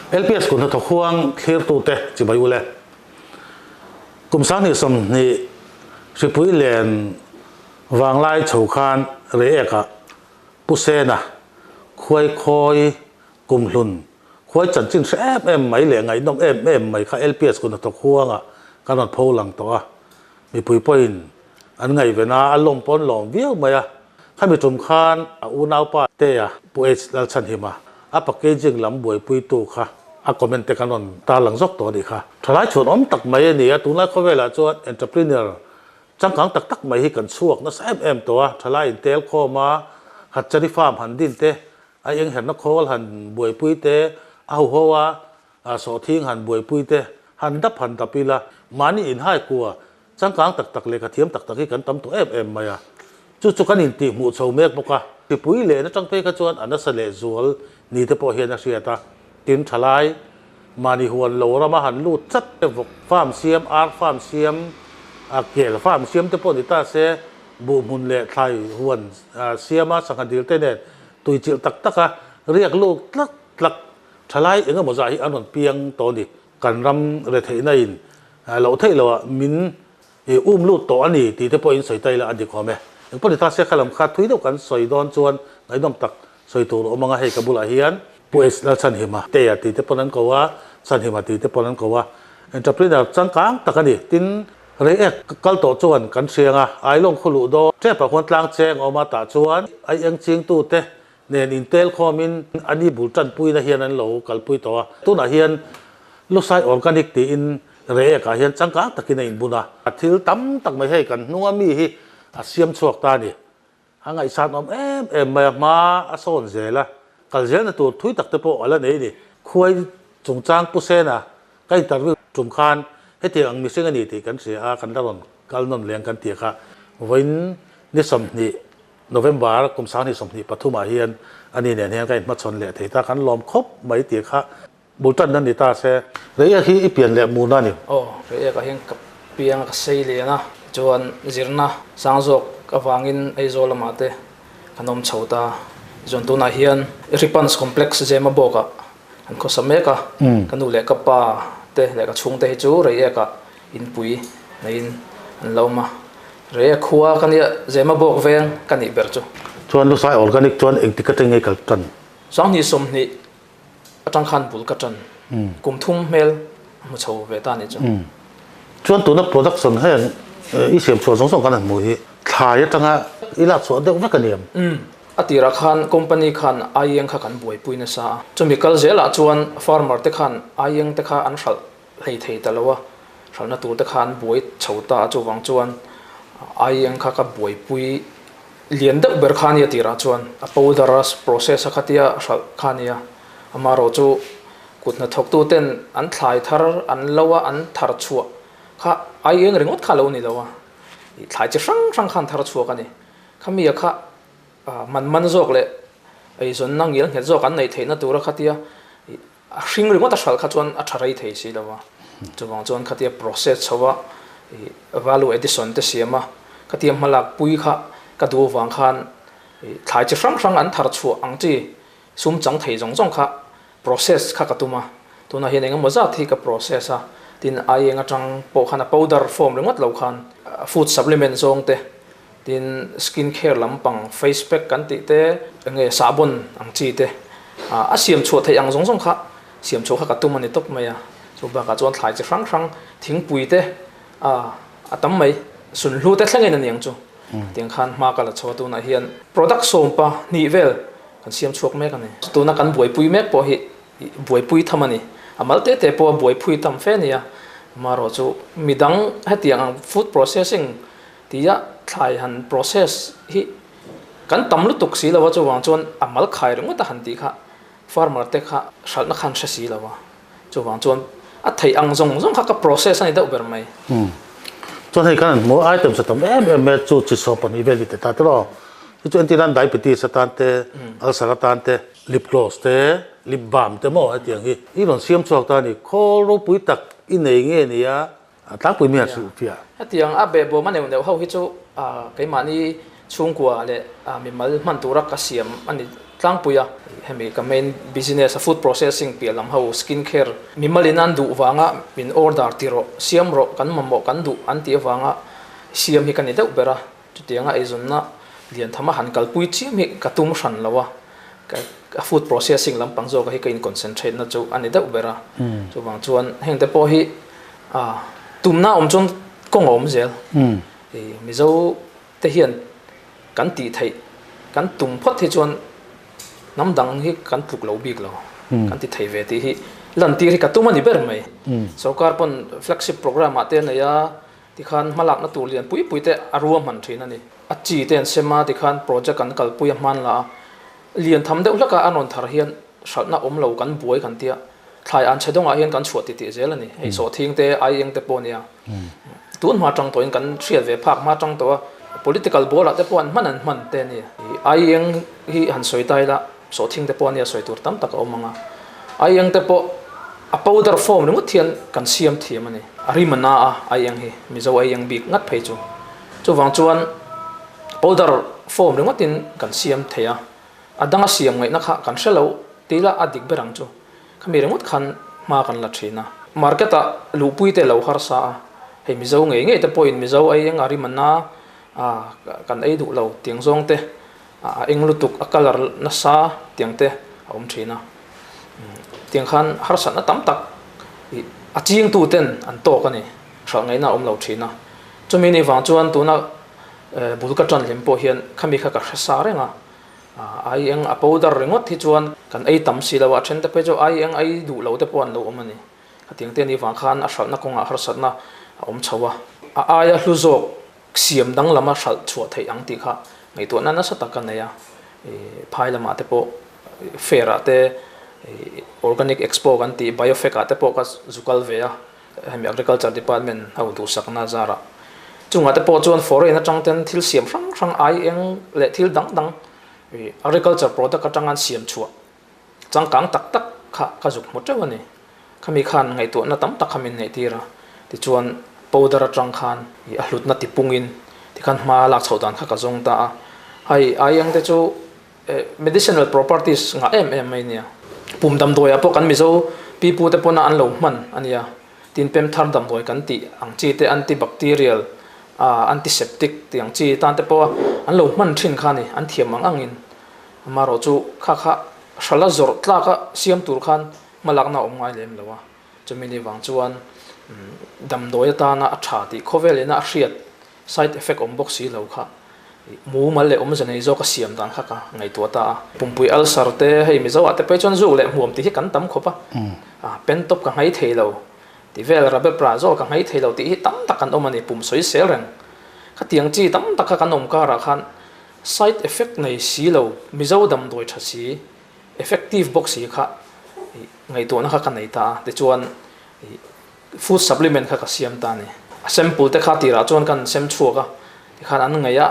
LPS kut hnathawk huang thlirtute chibai ule. Kum 2020 hripui len vanglai chho khan Reiek-ah Pu Sena khuai khawi kumhlun khuai chanchin hre em em mai leh ngaihnawm em em mai kha LPS kut hnathawk huangah kan rawn pho lang tawh a. Mipui pawhin an ngaihven a, a lawm pawn lawm viau mai a. Khami tum khan a unaupa Tea Pu H Lalchhanhima a packaging lam buaipuitu kha a comment te kan rawn tarlang zawk tawh a nih kha. Thalai chhuan awm tak mai a ni a, tunlai khawvelah chuan entrepreneur changkang tak tak mai hi kan chhuak nasa em em tawh a, thalai intel khawm a, hatchari farm han din te, a engherna khawl han buaipui te, a huho a, Sawhthing han buaipui te han dap han dap ila, mahni inhai kua changkang tak tak leh ka thiam tak tak hi kan tam tawh em em mai a. Chu chu kan intih hmuh chho mek bawk a. Mipui leh atang phei kha chuan a nasa leh zual ni te pawh hian a hriat a. Tin, thalai mahni huan lo rama han lut chat te vawk farm siam, ar farm siam, kel farm siam te pawh ni ta se, buh hmun leh thlai huan siama sangha dil te nen tuichilh tak taka riak lut tlak tlak Thalai eng emaw zah hi an rawn piang tawh a ni. Kan ram retheihna in loh theih loh ah min um lut tawh a ni tih te pawh in sawi ta ila a dik awm e. Eng pawh ni ta se kha lam kha thui deuh kan sawi dawn chuan ngaihnawm tak sawi tur a awm ang a, hei ka bulah hian Pu H Lalchhanhima Tea tih te pawn an ko a, Chhanhima tih te pawn an ko a, entrepreneur changkang tak a ni. Tin, Reiek kal tawh chuan kan hriang a, Ailawng khu luh dawn tep ah khuan tlang cheng a awm a, tah chuan ai eng chingtu te nen intel khawmin a ni bul tanpuina hian an lo kalpui tawh a. Tunah hian Lusai Organic tiin Reiek-ah hian changkang takin a inbun a. Thil tam tak mai hei kan hnunga mi hi a siam chhuak ta a ni. A ngaihsan awm em em mai a, hma a sawn zel a, kal zelna tur thui tak te pawh a la nei a ni. Khuai chungchang Pu Sena ka interview tum khan hetiang ang mihring a ni tih kan hria a, kan la rawn kal nawn leng kan tih kha vawiin ni 20 November kum 2023 ah hian ani nen hian ka inhmachhawn leh thei ta, kan lawm khawp mai tih kha bul tan na ni ta se. Reiek hi i pian leh mun a ni. Aw, Reiek ah hian ka piang a, ka sei lian a, chuan zirna sang zawk avangin Aizawl lamah te kan awm chho ta. Chuan tunah hian Ripans Complex Zema bawk ah an khawsa mek a, ka nu leh ka pa te leh ka chhungte hi chu Reiek ah inpui neiin an lo awm a. Rei khua ka nia, Zema bawk veng ka nih ber chu. Chuan Lusai Organic chuan engtik atang nge kal tan? 2020 atang khan bul ka tan. Kum thum hmel a hmu chho ve ta nih chu. Chuan tuna production heng i siam chhuah zawng zawng kan han hmuh hi thlai atanga i lak chhuah deuh vek a ni em? A tirah khan company khan aieng kha kan buaipui nasa a. Chumi kal zelah chuan farmer te khan aieng te kha an hralh hlei thei ta lo a, hralhna tur te khan buai chho ta a, chuvang chuan aieng kha ka buaipui lian deuh ber kha a nia tirah chuan a powder a process a khatia hralh kha a nia, amaherawh chu kut hnathawktu ten an thlai thar an lo a an thar chhuah kha aieng ringawt kha a lo ni lo a, thlai chi hrang hrang khan thar chhuak a ni, khami a kha man man zawk leh eizawnna ngil nghet zawk an neih theihna tura khatia A hring ringawt a hralh kha chuan a tha rei thei si lo a, chuvang chuan khatia process chho a ih value addition te siam a, khatia hmalak pui kha ka duh avang khan ih thlai chi hrang hrang an thar chhuah ang chi sum chang thei zawng zawng kha process kha ka tum a, tunah hian engemaw zat hi ka process a, tin aieng atang pawh khan a powder form ringawt lo khan food supplement zawng te Tin, skin care lampang face pack kan tih te, enge sahbawn ang chi te a siam chhuah theih ang zawng zawng kha siam chhuah kha ka tum a ni tawp mai a. Chu bakah chuan thlai chi hrang hrang thingpui te a tam mai, sunhlu te thlengin a ni ang chu. Tiang khan hma ka la chho a, tunah hian product 12 vel kan siam chhuak mek a ni. Tuna kan buaipui mek pawh hi buaipui tham a ni. A mal te te pawh a buaipui tam fe a ni a, amaherawh chu midang hetiang ang food processing Tia thlai han process hi kan tam lutuk si lo a, chuvang chuan a mal khai ringawt a han tih kha farmer te kha hralhna khan hre si lo a, chuvang chuan a theih ang zawng zawng kha ka process a ni deuh ber mai. Chuan hei kan han hmu items a tam em em e, chu chi sawp pahnih vel hi ti ta tiraw, chu chu entir nan diabetes atan te, ulcer atan te, lip gloss te, lip balm te maw hetiang hi i rawn siam chhuak ta a ni, khawl ropui tak i nei nge nia A tlangpui mi a hrilh fiah. Hetiang a behbawm a neuh neuh ho hi chu keimahni chhungkua leh mimal hman tura ka siam a ni tlangpui a. Hemi ka main business a food processing piah lam ho skin care mimal in an duh vanga min order ti rawh, siam rawh, kan mamawh kan duh an tih avanga siam hi ka ni deuh ber a. Chutianga eizawnna lian tham a han kalpui chiam hi ka tum hran lo a, ka food processing lampang zawka hi ka in concentrate na chu a ni deuh ber a. Chuvang chuan heng te pawh hi tumna awm chuan kawng a awm zel. Mizo te hian kan tih theih kan tum phawt hi chuan hnam dang hi kan tluk lo bik lo, kan ti thei ve tih hi lantir hi ka tum a ni ber mai. Sorkar pawn flagship programme ah te a nei a, tikhan hmalakna tur lian pui pui te a ruahman thin a ni. A chi te an sem a, tikhan project an kalpui a hman la a, lian tham deuh hlek a an rawn thar hian hralhna awm lo kan buai kan tia, thlai an chhe dawngah hian kan chhuah titih zel a ni. Hei sawhthing te, aieng te pawh a nia. Tun hma tang tawhin kan hriat ve phak hma tang tawh a, political ball ah te pawh an hman an hman te a ni. Aieng hi han sawi ta ila, sawhthing te pawh a nia sawi tur tam tak a awm ang a. Aieng te pawh a powder form ringawt hian kan siam thiam a ni. A rim a na a aieng hi, Mizo aieng bik ngat phei chu. Chuvang chuan powder form ringawtin kan siam thei a, a danga siam ngaihna kha kan hre lo tih ila a dik ber ang chu. Khami ringawt khan hma kan la thin a. Market ah luhpui te lo harsa a, hei Mizo ngei ngei te pawhin Mizo ei eng a rim a na a kan ei duh lo tiang zawng te a eng lutuk a colour nasa tiang te a awm thin a. Tiang khan harsatna tam tak ih a chingtu ten an tawk a ni, hralh ngaihna a awm lo thin a. Chumi ni vang chuan tuna bul ka tan hlim pawh hian khami kha ka hre sa reng a. Ai eng a powder ringawt hi chuan kan ei tam si lo a, then te phei chu ai eng ei duh lo te pawh an lo awm a ni. Khatiang te ni vang khan a hralhna kawngah harsatna a awm chho a, a aia hlu zawk siam danglam a hralh chhuah theih ang tih kha ngaihtuahna nasa tak a nei a. Phai lamah te pawh fair ah te organic expo kan tih biofec ah te pawh ka zu kal ve a. Hemi Agriculture Department ho duhsakna zarah chungah te pawh chuan foreign atang ten thil siam hrang hrang ai eng leh thil dang dang agriculture product atanga an siam chhuah changkang tak tak kha ka zuk hmu teuh a ni. Khami khan ngaihtuahna tam tak kha min neihtir a, tichuan powder atang khan a hlutna tipungin tikhan hma lak chhoh dan kha ka zawng ta a. Hei ai eng te chu Medicinal properties ngah em em mai nia. Pum damdawi ah pawh kan Mizo pipu te pawna an lo hman a nia. Tin pem thar damdawi kan tih ang chi te antibacterial, antiseptic tih ang chi tan te pawha an lo hman thin kha a ni, an thiam ang angin. Amaherawh chu kha kha hrala zawrh tlaka siam tur khan hmalakna a awm ngai lem lo a. Chumi ni vang chuan damdawi atana a tha tih khawvel ina a hriat Side effect awm bawk si lo kha mumal leh awmze nei zawk a siam dan kha ka ngaihtuah ta a. Pumpui ulcer te hei Mizo ah te phei chuan zuk leh hmuam tih hi kan tam khawp a, pen tawp ka nghai thei lo tih vel rabepra zawk ka nghai thei lo tih hi tam tak kan awm a ni, pum sawi sel reng. Khatiang chi tam tak kha kan awm karah khan side effect nei si lo Mizo damdawi tha si effective bawk si kha ngaihtuahna kha ka nei ta a, tichuan Food supplement kha ka siam ta a ni. A sample te kha tirah chuan kan sem chhuak a, tikhan an ngaih a,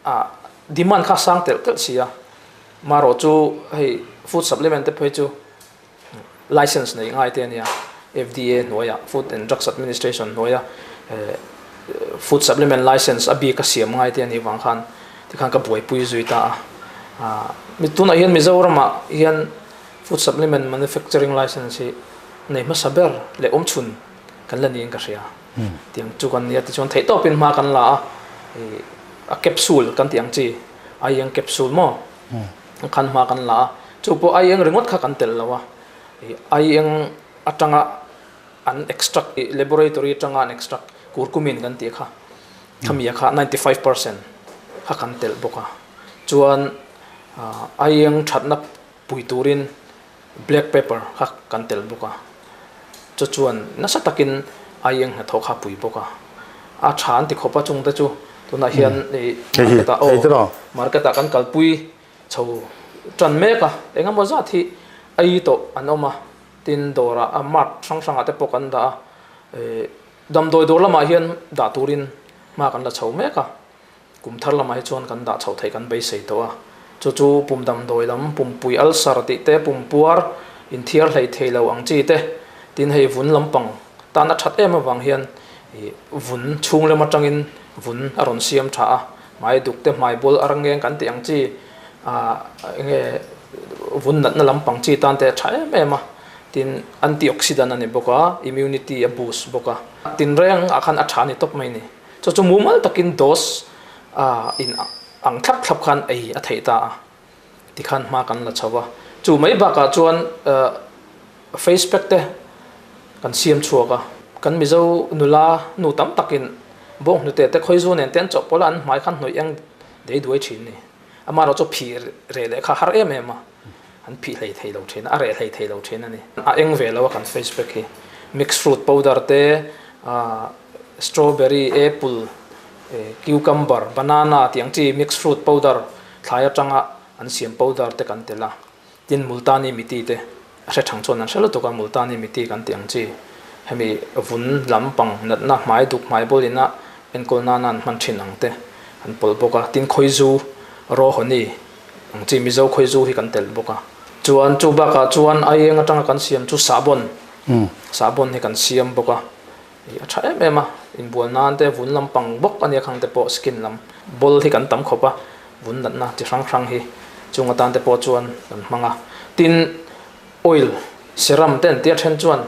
ah demand kha a sang telh telh si a. Marawh chu hei food supplement te phei chu license neih ngai te a nia, FDA hnuaiah, Food and Drugs Administration hnuaia food supplement license a bik a siam ngai te a nih vang khan tikhan ka buaipui zui ta a. Ah tunah hian Mizoramah hian food supplement manufacturing license hi nei hmasa ber leh awm chhun kan la niin ka hria. Tiang chu kan nia tichuan theih tawpin hma kan la a, a capsule kan tih ang chi aieng capsule maw khan hma kan la a, chu pawh aieng ringawt kha kan tel lo a, aieng atanga an extract laboratory atanga an extract curcumin kan tih kha khami kha 95% kha kan tel bawk a, chuan aieng thatna pui turin Black pepper kha kan tel bawk a, chu chuan nasa takin aieng hnathawh kha a pui bawk a, a tha an ti khawp a chungte chu tunah hian ih market ah aw market ah kan kalpui chho tan mek a, eng emaw zat hi ei tawh an awm a, tin dawrah a mart hrang hrangah te pawh kan dah a, ih damdawi dawr lamah hian dah turin hma kan la chho mek a. Kum thar lamah hi chuan kan dah chhoh theih kan beisei tawh a, chu chu pum damdawi lam, pumpui ulcer tih te, pumpuar inthiar hlei thei lo ang chi te, tin hei vun lampang tan a that em avang hian ih vun chhung lem atangin vun a rawn siam tha a, hmai duk te, hmai bawl a rangeng kan tih ang chi Enge vun natna lampang chi tan te a tha em em a, tin antioxidant a ni bawk a, immunity a boost bawk a, tinreng ah khan a tha a ni tawp mai a ni. Chu chu mumal takin dose in ang thlap thlap khan ei a theih ta a, tikhan hma kan la chho a. Chu mai bakah chuan face pack te kan siam chhuak a, kan Mizo nula nu tam takin bawnghnute te khawizu nen te an chawhpawlh a, an hmai khan hnawih eng dei duai thin a ni. Amaherawhchu chu phih reh leh kha har em em a, an phih hlei thei lo thin a, a reh hlei thei lo thin a ni. A eng ve lo a kan face pack hi, mix fruit powder te, strawberry, apple, cucumber, banana tih ang chi mix fruit powder thlai atanga an siam powder te kan tel a. Tin Multani Mitti te a hre thang chuan an hre lutuk a, Multani Mitti kan tih ang chi hemi vun lampang natna hmai duk hmai bawl ina enkawl nana an hman thin ang te an pawlh bawk a, tin Khawizu raw honey ang chi Mizo Khawizu hi kan telh bawk a. Chuan chu bakah chuan aieng atanga kan siam chu sahbawn, sahbawn hi kan siam bawk a. Ih a tha em em a, inbual nan te vun lampang bawk a nia khang te pawh skin lam bawl hi kan tam khawp a, vun natna chi hrang hrang hi chung atan te pawh chuan kan hmang a. Tin, oil, serum te an tia then chuan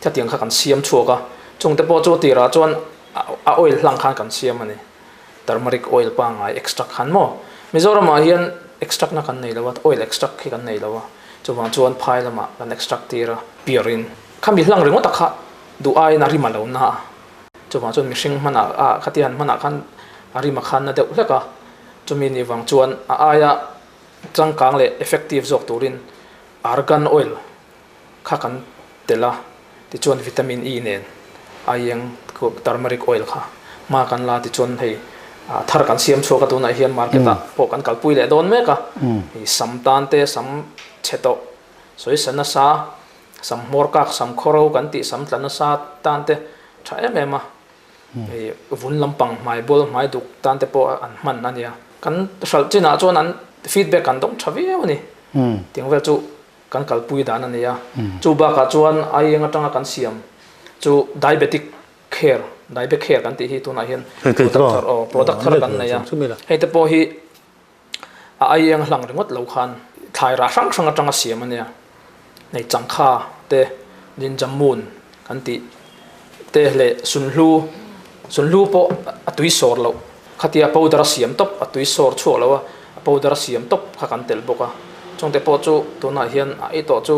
khatiang kha kan siam chhuak a, chung te pawh chu tirah chuan a oil hlang khan kan siam a ni. Turmeric oil pangngai extract khan maw? Mizoramah hian extract na kan nei lo a, oil extract hi kan nei lo a, chuvang chuan phai lamah kan extract tir a, pure in. Khami hlang ringawt a kha duh aiin a rim a lo na a, chuvang chuan mihring hmanah ah khatia han hmanah khan a rim a khan na deuh hlek a, chumi nih vang chuan a aia changkang leh effective zawk turin argan oil kha kan tel a, tichuan vitamin E nen aieng turmeric oil kha hma kan la tichuan hei thar kan siam chhuak a tunah hian market ah pawh kan kalpui leh dawn mek a, hei sam tan te sam chhe tawh sawi sa nasa Sam hmawr kak, sam khawro kan tih sam tla nasa tan te tha em em a, hei vun lampang hmai bawl hmai duk tan te pawh an hman a nia. Kan hralh chinah chuan an feedback an dawng tha viau a ni. Tiang vel chu kan kalpui dan a ni a. Chu bakah chuan aieng atanga kan siam chu diabetic care, diabetic care kan tih hi tunah hian product thar aw product thar kan nei a. Hei te pawh hi A aieng hlang ringawt lo khan thlai rah hrang hrang atanga siam a nia. Nei changkha te, jinjamun kan tih te leh sunhlu, sunhlu pawh a tui sawr loh khatia powder a siam tawp a tui sawr chhuak lo a, a powder a siam tawp kha kan telh bawk a. Chungte pawh chu tunah hian a ei tawh chu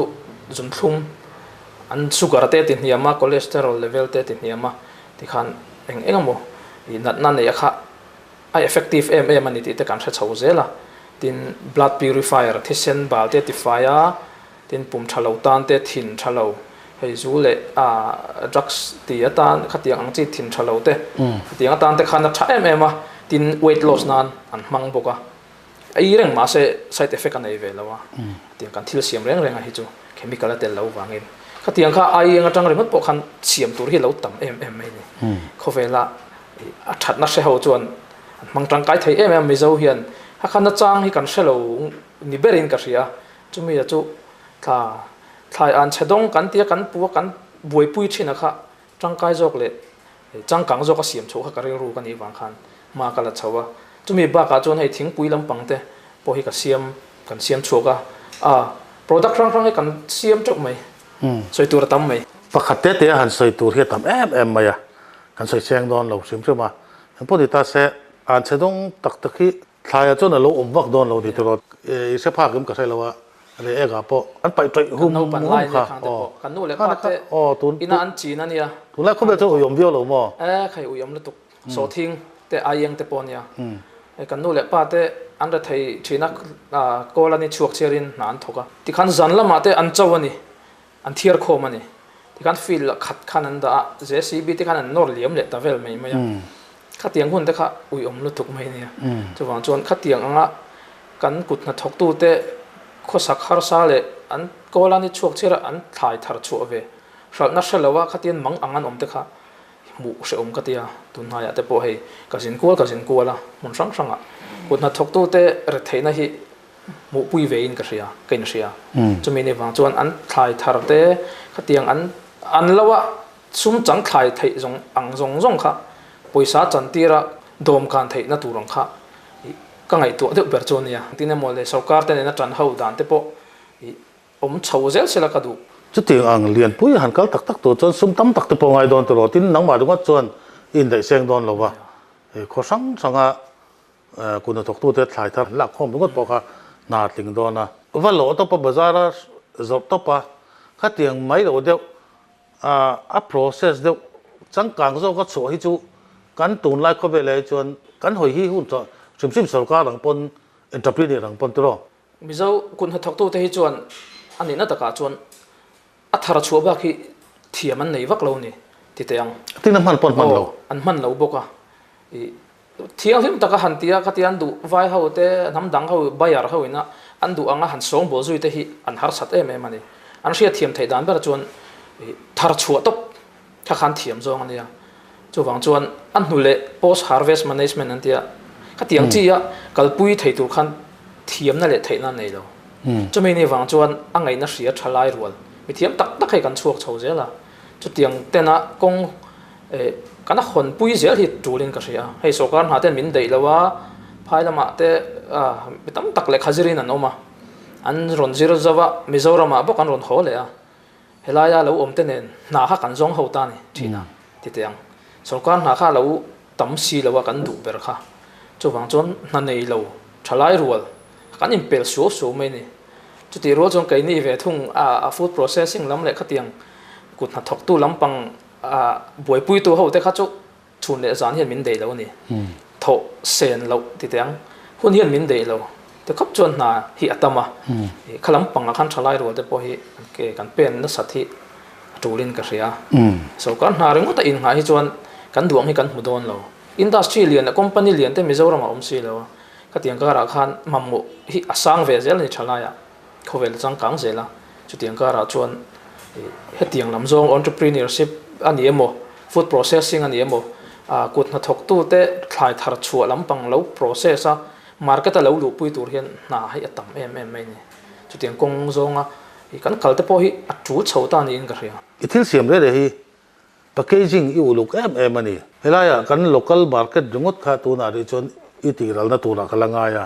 zunthlum an sugar te ti hniam a, cholesterol level te ti hniam a tikhan eng eng emaw ih natna neih a kha A effective em em a ni tih te kan hre chho zel a, tin blood purifier thisen bal te a tifai a, tin pum tha lo tan te thin tha lo hei zu leh ah drugs ti atan khatiang ang chi thin tha lo te khatiang atan te khan a tha em em a, tin weight loss nan an hmang bawk a, a ei reng mahse side effect a nei ve lo a, khatiang kan thil siam reng reng a hi chu chemical a tel lo vangin khatiang kha aieng atang ringawt pawh khan siam tur hi a lo tam em em mai a ni khawvela. A thatna hre ho chuan an hmang tangkai thei em em Mizo hian a khan nachang hi kan hre lo ni berin ka hria chumi a chu thla thlai an chhe dawng kan tia kan pu a kan buaipui thin a kha tangkai zawk leh changkang zawk a siam chhoh kha ka rilru ka nih vang khan hma ka la chho a chumi bakah chuan hei thingpui lampang te pawh hi ka siam kan siam chhuak a a product hrang hrang hi kan siam teuh mai sawi tur a tam mai. Pakhat te te a han sawi tur hi a tam em em mai a. Kan sawi cheng dawn lo hrim hrim a, engpawh ni ta se, an chhe dawng tak tak hi thlaiah chuan a lo awm vak dawn lo ni tiraw, i hre phak em ka hre lo a, reh eng ah pawh an paih tawih hum hum kha aw, kan nu leh pa te ina an chin a nia, tunlai khawvel chuan uiawm viau lo maw? E khai uiawm lutuk, sawhthing te aieng te pawh a nia, kan nu leh pa te an rethei thin a, kawl a ni chhuak chhiarin hna an thawk a, tikhan zan lamah te an cho a ni, An thiar khawm a ni. Tikhan field khat khan an dah a, JCB te khan an nawr liam leh ta vel mai mai a. Khatiang hun te kha uiawm lutuk mai a nia. Chuvang chuan khatiang anga kan kut hnathawktute khawsak harsa leh an kawl a ni chhuak chhiar a an thlai thar chhuah ve hralhna hre lo a khatian mang ang an awm te kha hmuh hrehawm ka ti a. Tun hnaiah te pawh hei ka zin kual ka zin kual a hmun hrang hrangah kut hnathawktute retheihna hi hmuhpui ve in ka hria, ka inhria. Chumi ni vang chuan an thlai thar te khatiang an an lo a sum chang thlai theih zawng ang zawng zawng kha pawisa chan tir a dawm kan theihna tur ang kha. Ka ngaihtuah deuh ber chu a nia. Engtin emaw le sorkar te nena tan ho dan te pawh i awm chho zel sela ka duh. Chutiang ang lianpui han kal tak tak tur chuan sum tam tak te pawh ngai dawn tiraw tin nangmah ringawt chuan i indaih seng dawn lo va, khaw hrang hranga kut hnathawktute thlai thar lak khawm ringawt pawh kha hna a tling dawn a. Va lawh tawp a, bazar a zawrh tawp a, khatiang mai lo deuh a process deuh changkang zawka chhuah hi chu kan tunlai khawvelah hi chuan kan hawi hi hun tawh hrim hrim sorkar ang pawn entrepreneur ang pawn tiraw. Mizo kut hnathawktute hi chuan a nihna takah chuan a thar chhuah bak hi thiam an nei vak lo ni ti teh ang. Tin a hman pawh an hman lo. Aw, an hman lo bawk a. I thianghlim taka han tia khatia an duh vai ho te hnam dang ho buyer ho ina an duh anga han sawngbawl zui te hi an harsat em em a ni. An hriatthiam theih dan ber chuan i thar chhuah tawp kha khan thiam zawng a nia. Chuvang chuan a hnu leh post harvest management an tia khatiang chi a kalpui thei tur khan thiamna leh theihna an nei lo. Chumi ni vang chuan a ngaihna hria tha lai rual mi thiam tak tak hei kan chhuak chho zel a. Chutiang tena kawng kan a hawn pui zel hi tulin ka hria. Hei sorkar hna ten min daih lo a, phai lamah te mi tam tak lehkha zirin an awm a. An rawn zir zo a, Mizoramah bawk an rawn haw leh a. Helaia lo awm te nen hna kha kan zawng ho ta ni thin a ti teh ang. Sorkar hna kha lo tam si lo a kan duh ber kha. Chuvang chuan hna nei lo thalai rual kan inpel suau suau mai ni. Chutih rual chuan keini ve thung a food processing lam leh khatiang kut hnathawktu lampang buaipuitu ho te kha chu Chhun leh zan hian min deih lo a ni. Thawh sen loh ti teh ang. Hun hian min deih lo. Ti khawp chuan hna hi a tam a. Kha lampangah khan thalai rual te pawh hi ke kan pen nasat hi a tulin ka hria. Sorkar hna ringawt a innghah hi chuan kan duang hi kan hmu dawn lo. Industry lian leh company lian te Mizoramah a awm si lo a. Khatiang karah khan mamawh hi a sang ve zel a ni thalaiah. Khawvel changkang zel a, chutiang karah chuan hetiang lam zawng entrepreneurship a ni emaw, food processing a ni emaw, kut hnathawktute thlai thar chhuah lampang lo process a, market a lo luhpui tur hian hna hi a tam em em mai a ni. Chutiang kawng zawnga kan kal te pawh hi a tul chho ta niin ka hria. I thil siam reh reh hi Packaging i uluk em em a ni. Helaiah kan local market ringawt kha tunah rih chuan i tihralna turah ka la ngai a,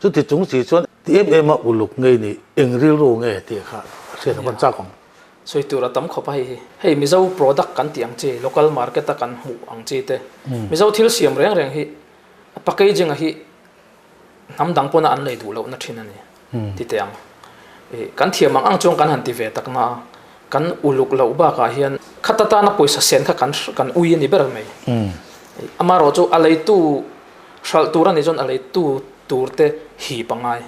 chuti chung si chuan ti em em a uluk ngei ni eng rilru nge tih kha hriat a van chak awm. Sawi tur a tam khawp a hei hi. Hei Mizo product kan tih ang chi, local market a kan hmuh ang chi te, Mizo thil siam reng reng hi a packaging a hi hnam dang pawna an lei duh lohna thin a ni ti teh ang. Kan thiam ang ang chuan kan han ti ve tak na a, kan uluk loh bakah hian khat atana pawisa sen kha kan kan ui a ni ber mai. Amaherawh chu a leitu hralh tur a nih chuan a leitu tur te hip a ngai.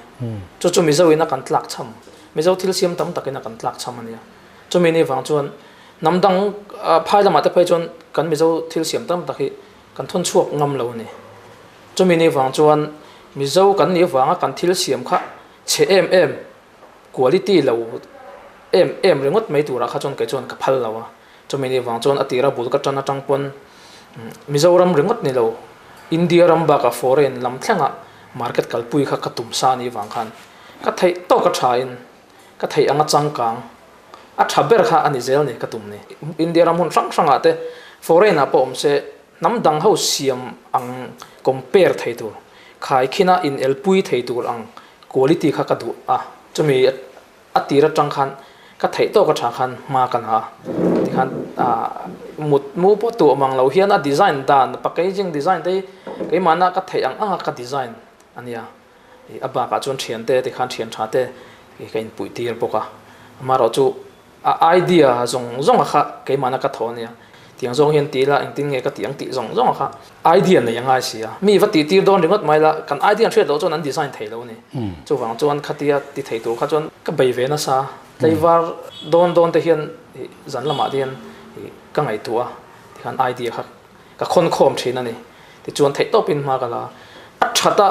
Chu chu Mizo in a kan tlak cham, Mizo thil siam tam takin a kan tlak cham a nia. Chumi ni vang chuan hnam dang phai lamah te phei chuan kan Mizo thil siam tam tak hi Kan thawn chhuak ngam lo a ni. Chumi ni vang chuan Mizo kan nih vanga kan thil siam kha chhe em em, quality lo em em ringawt mai turah kha chuan kei chuan ka phal lo a. Chumi ni vang chuan a tira bul ka tan atang pawn Mizoram ringawt ni lo, India ram bakah foreign lam thlengah market kalpui kha ka tum sa a nih vang khan ka theih tawk a thain ka theih anga changkang a tha ber kha a ni zel ni ka tum ni. India ram hmun hrang hrangah te foreign ah pawh awm se hnam dang ho siam ang compare thei tur, khaikhin a in elpui thei tur ang quality kha ka duh a, chumi a tir atang khan ka theih tawk a tha khan hma ka la a, tikhan mut mu pawh tuah mang lo hian a design dan packaging design te hi keimahna ka theih ang anga ka design a nia. A bakah chuan thiante tikhan thian tha te ka inpuih tir bawk a, amaherawh chu a idea zawng zawng a kha keimahna ka thaw ania, tiang zawng hian ti ila engtin nge ka tih ang tih zawng zawng a kha idea nei a ngai si a, mi va tih tir dawn ringawt mai la kan idea an hriat loh chuan an design thei lo a ni, chuvang chuan khatia ti thei tur kha chuan ka bei ve nasa, tlaivar dawn dawn te hian zan lamah te hian ka ngaihtuah a tikhan idea kha ka khawn khawm thin a ni. Tichuan theih tawpin hma ka la a. A that a,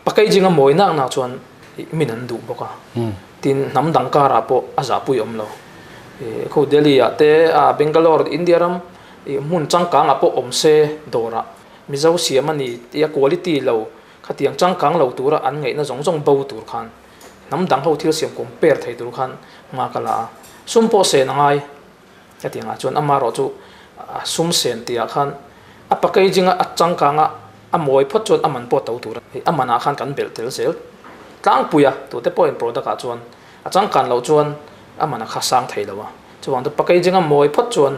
packaging a mawi nak nak chuan min an duh bawk a. Tin, hnam dang karah pawh a zahpui awm lo. Khaw Delhi ah te, Bangalore, India ram hmun changkang ah pawh awm se dawrah Mizo siam a ni tia quality lo khatiang changkang lo tura an ngaihna zawng zawng bo tur khan hnam dang ho thil siam compare thei tur khan hma ka la a. Sum pawh sen a ngai. Hetiangah chuan amaherawh chu a sum sen tihah khan a packaging a changkanga. A mawi phawt chuan a man pawh to tur a ni. A manah khan kan belh tel zel tlangpui a, tute pawhin product ah chuan a changkan loh chuan a man a kha sang thei lo a. Chuvang chu packaging a mawi phawt chuan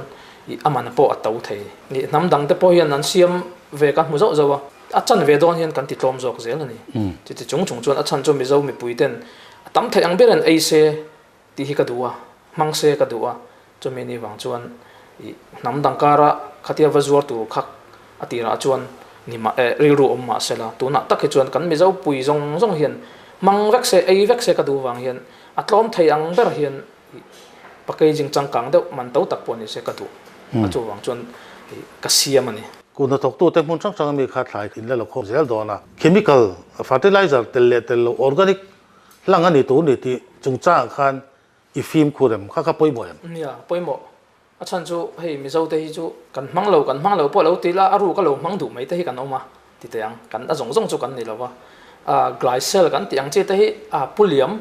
ih a man pawh a to thei. Nih hnam dang te pawh hian an siam ve kan hmu zauh zauh a, a chan ve dawn hian kan ti tlawm zawk zel a ni. Chuti chung chung chuan a chhan chu Mizo mipui ten a tam theih ang ber an ei se tih hi ka duh a, hmang se ka duh a, chumi ni vang chuan ih hnam dang kara khatia va zuar tur kha a tirah chuan ni mah eh rilru awm mah se la, tunah tak hi chuan kan Mizo pui zawng zawng hian hmang vek se, ei vek se ka duh vang hian a tlawm thei ang ber hian ih packaging changkang deuh man to tak pawh ni se ka duh a, chuvang chuan ih ka siam a ni. Kut hnathawktute hmun hrang hrang ami kha thlai in la lo khawm zel dawn a, chemical fertilizer tel leh tel lo organic Hlang a ni tur ni tih chungchangah khan i fimkhur em? Kha kha pawimawh em? Nia, pawimawh. A chhan chu hei Mizo te hi chu kan hmang lo, kan hmang lo pawh lo ti ila a ruk a lo hmang duh mai te hi kan awm a ti teh ang. Kan a zawng zawng chu kan ni lo va. A glycel kan tih ang chi te hi a pu liam,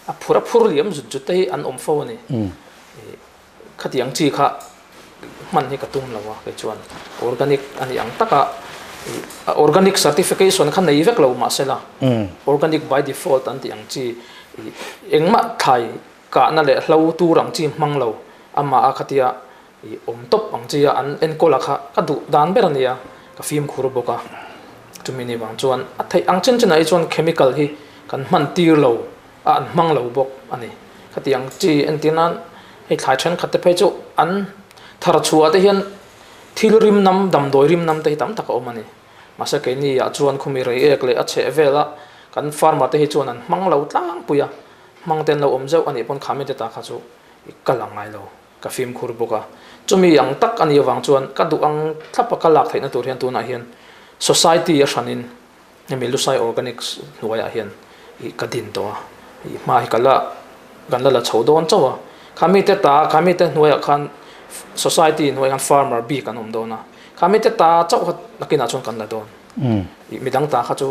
a phur a phur liam zut zut te hi an awm fo a ni. Khatiang chi kha hman hi ka tum lo a, kei chuan organic a nih ang taka organic certification kha nei vek lo mahsela organic by default an tih ang chi engmah thlai kahna leh hlo tur ang chi hmang lo amah a khatia awm tawp ang chi a an enkawl a kha ka duh dan ber a nia ka fimkhur bawk a chumi ni vang chuan a theih ang chen chenah hi chuan chemical hi kan hman tir lo. a an hmang lo bawk a ni. Khatiang chi entir nan hei thlai thenkhat te phei chu an thar chhuah te hian thil rim nam damdawi rim nam te hi tam tak a awm a ni. Mahse keini ah chuan khumi rei ek leh a chheh vela kan farmer te hi chuan an hmang lo tlangpui a, hmang te an lo awm zeuh a nih pawn khami te ta kha chu i kal ang ngai lo, ka fimkhur bawk a. Chumi ang tak a nih avang chuan ka duh ang thlapa ka lak theihna tur hian tunah hian society a hranin Hemi Lusai Organics hnuaiah hian ih ka din tawh a, ih hma hi ka la kan la la chho dawn chauh a. Kha mite ta kha mite hnuaiah khan society hnuaiah khan farmer bik an awm dawn a, kha mite ta chauh kha nakinah chuan kan la dawn. Ih midang ta kha chu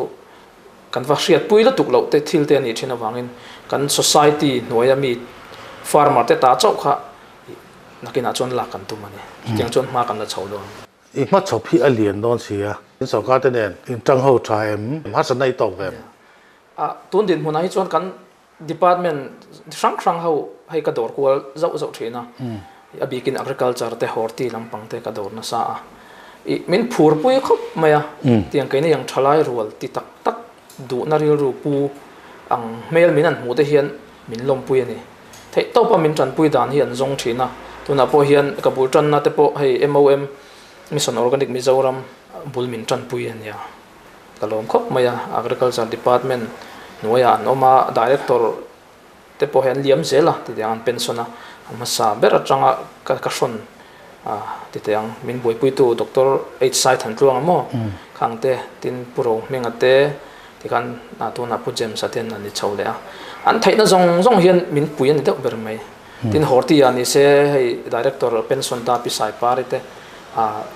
kan va hriatpui lutuk loh te thil te a nih thin avangin kan society hnuaia mi farmer te ta chauh kha ih nakinah chuan lak kan tum a ni. Chutiang chuan hma kan la chho dawn. I hmachhawp hi a lian dawn si a. In sorkar te nen in tang ho tha em? Harsatna i tawk ve em? A, tun dinhmunah hi chuan kan department hrang hrang ho hei ka dawr kual zauh zauh thin a. A bikin agriculture te horti lampang te ka dawr nasa a. I min phurpui khawp mai a. Tiang keini ang thalai rual ti tak tak duhna rilru pu ang hmel min an hmuh te hian min lawmpui a ni. Theih tawpa min tanpui dan hi an zawng thin a, tunah pawh hian ka bul tanna te pawh hei MOM, Mission Organic Mizoram, bul min tanpui a nia. Ka lawm khawp mai a, Agriculture Department hnuaiah an awm a, Director te pawh hei an liam zel a, titiang an pension a, a hmasa ber atanga ka ka hrawn a titiang min buaipuitu Doctor H Saithantluanga maw khang te tin Pu Rohminga te Tikhan tunah Pu James-a te an ni chho leh a, an theihna zawng zawng hian min pui a ni deuh ber mai. Tin Horti-ah ni se hei Director pension ta Pi Saipari te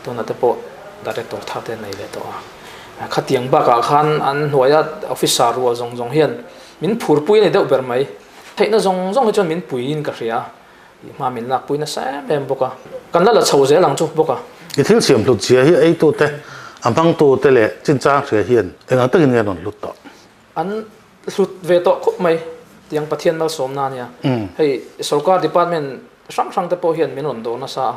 tunah te pawh Director thar te an nei leh tawh a. Khatiang bakah khan an hnuaia officer rual zawng zawng hian min phurpui a ni deuh ber mai. Theihna zawng zawng hi chuan min puiin ka hria a. I hma min lakpui nasa em em bawk a, kan la la chho zel ang chu bawk a. I thil siam hlut zia hi eitute, a hmangtute leh chinchang hria hian eng ang takin nge an rawn hlut tawh? An hlut ve tawh khawp mai, tiang Pathian malsawmna a nia. Hei sorkar department hrang hrang te pawh hian min rawn dawr nasa a,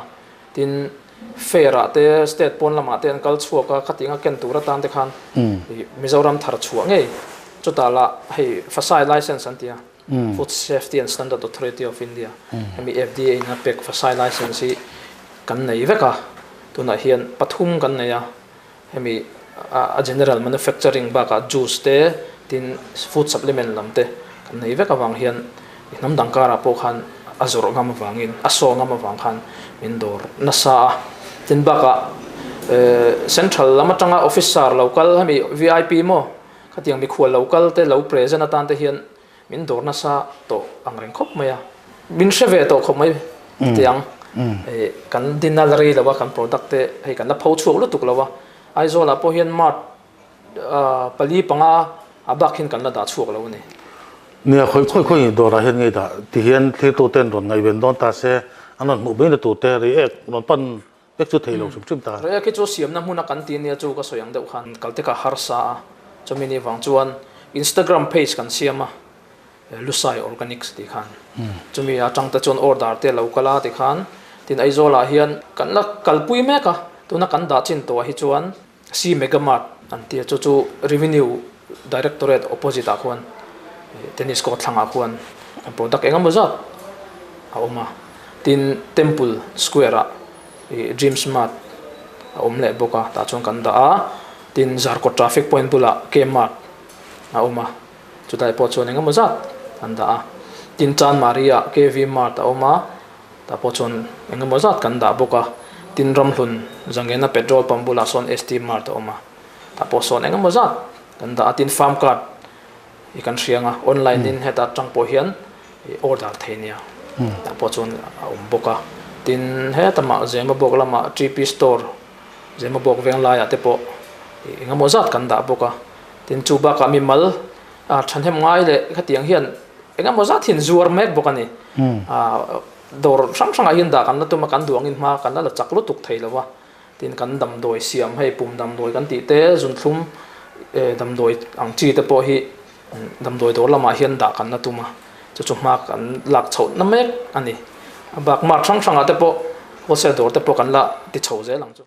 tin fair ah te state pawn lamah te an kal chhuak a, khatiang a ken tur atan te khan Mizoram thar chhuah ngei, chutah lah hei Fasai license an ti a. Food Safety and Standard Authority of India hemi FDA in a pek fasai license hi kan nei vek a, tunah hian pathum kan nei a, hemi a general manufacturing bakah juice te tin food supplement lam te kan nei vek avang hian hnam dang karah pawh khan a zawrh ngam avangin a saw ngam avang khan min dawr nasa a, tin bakah central lam atanga officer lo kal hemi vip maw Khatiang mikhual lo kal te lo present atan te hian min dawr nasa tawh ang reng khawp mai a, min hre ve tawh khawp mai tiang kan din a la rei lo a, kan product te hei kan la pho chhuak lutuk lo a, Aizawl ah pawh hian mart pali panga a bak hian kan la dah chhuak lo a ni. Nia khawi khawi khawi dawrah hian ngei dah ti hian thlirtu ten rawn ngaihven dawn ta se, an rawn hmuh mai na tur te react rawn pan. vek chu thei lo hrim hrim ta. Reiek hi chu siamna hmuna kan ti nia chu ka sawi ang deuh khan kal te kha harsa a, chumi ni vang chuan Instagram page kan siam a, Lusai Organics tih khan chumi atang te chuan order te lo kal a ti khan tin Aizawl ah hian kan la kalpui mek a, tuna kan dah chin tawh ah hi chuan C Mega Mart an tia chu chu Revenue Directorate opposite ah khuan tennis court thlangah khuan kan product eng emaw zat a awm a, tin Temple Square ah ih Dreams Mart a awm leh bawk a tah chuan kan dah a, tin Zarkawt traffic point bulah K Mart a awm a, chutah pawh chuan eng emaw zat an dah a, tin Chanmari ah KV Mart a awm a. Tah pawh chuan eng emaw zat kan dah bawk a, tin ramhlun Zangena petrol pump bulah sawn ST Mart a awm a, tah pawh sawn eng emaw zat kan dah a, tin farm card hi kan hria ang a, online in heta atang pawh hian order thei nia, tah pawh chuan a awm bawk a, tin heta mah Zemabawk lamah TP store Zemabawk veng laiah te pawh eng emaw zat kan dah bawk a, tin chu bakah mimal a thahnem ngai leh khatiang hian eng emaw zat hian zuar mek bawk a ni. Dawr hrang hrangah hian dah kan la tum a, kan duangin hma kan la la chak lutuk thei lo va. Tin, kan damdawi siam hei pum damdawi kan tih te, zunthlum damdawi ang chi te pawh hi damdawi dawr lamah hian dah kan la tum a, chu chu hma kan lak chhoh na mek a ni. A bak mart hrang hrangah te pawh wholesale dawr te pawh kan la ti chho zel ang chu.